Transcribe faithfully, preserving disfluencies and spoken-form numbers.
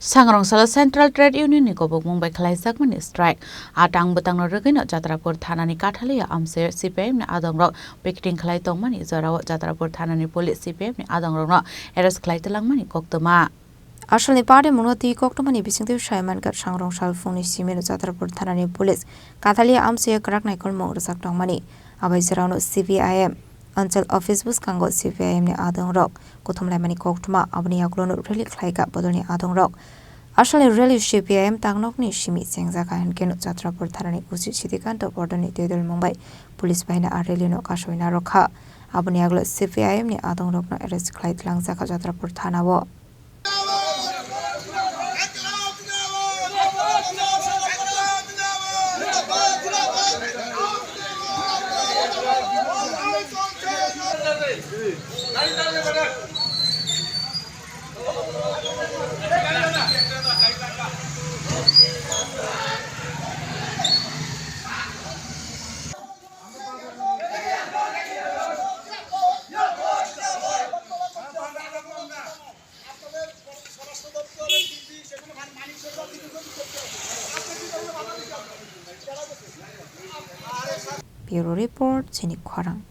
Sangrong salo Central Trade Union ni kobokmung bai khlaijakmani strike. A tang bwtangno rwgwino Jatrapur thanani Kathalia amchaio C P I M ni adongrok picketing khlai tongmani jorao Jatrapur thanani police C P I M ni adongrokno arrest khlai twlangmani koktwma. Asalni party mungno twi koktwmani bisingtwi sai mankha, Sangrong sal phungni simino Jatrapur thanani police Kathalia amchaio kwrak naikolmung rwjak tongmani. Abai jorano C P I M Anchal office bwskango C P I M ni adongrok kuthumlaimani koktwma, aboni yagulono rally khlaikha bodolni adongrok. Asalni rally C P I M tangnokni simi chengjakha, hinkhe no Jatrapur thanani usi Siddhikanto Bordoni twidulmung bai police bahino a rally no kasui narwkha. Aboni yagulo C P I M ni adongrokno arrest khlai twlangjakha Jatrapur thanao. Bureau Report, Chini Khorang.